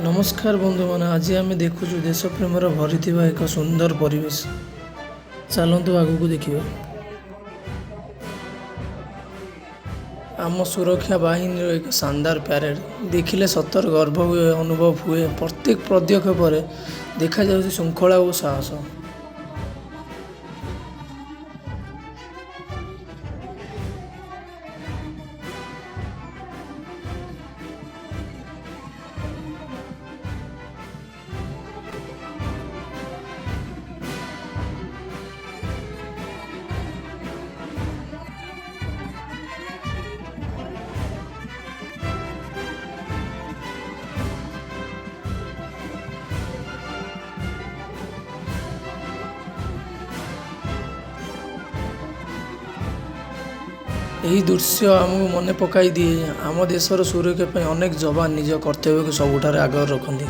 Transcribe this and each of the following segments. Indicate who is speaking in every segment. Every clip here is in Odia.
Speaker 1: ନମସ୍କାର ବନ୍ଧୁମାନେ, ଆଜି ଆମେ ଦେଖୁଛୁ ଦେଶପ୍ରେମର ଭରିଥିବା ଏକ ସୁନ୍ଦର ପରିବେଶ। ଚାଲନ୍ତୁ ଆଗକୁ ଦେଖିବା। ଆମ ସୁରକ୍ଷା ବାହିନୀର ଏକ ଶାନଦାର ପ୍ୟାରେଡ଼ ଦେଖିଲେ ସତରେ ଗର୍ବ ହୁଏ, ଅନୁଭବ ହୁଏ। ପ୍ରତ୍ୟେକ ପଦକ୍ଷେପରେ ଦେଖାଯାଉଛି ଶୃଙ୍ଖଳା ଓ ସାହସ। ଏହି ଦୃଶ୍ୟ ଆମକୁ ମନେ ପକାଇ ଦିଏ, ଆମ ଦେଶର ସୁରକ୍ଷା ପାଇଁ ଅନେକ ଯବାନ ନିଜ କର୍ତ୍ତବ୍ୟକୁ ସବୁଠାରୁ ଆଗରେ ରଖନ୍ତି।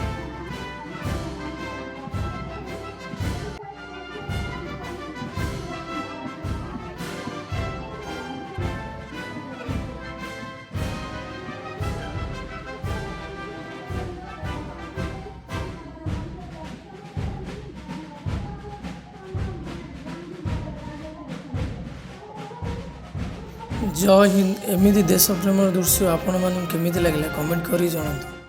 Speaker 1: ଜୟ ହିନ୍ଦ। ଏମିତି ଦେଶପ୍ରେମର ଦୃଶ୍ୟ ଆପଣମାନଙ୍କୁ କେମିତି ଲାଗିଲା, କମେଣ୍ଟ କରି ଜଣାନ୍ତୁ।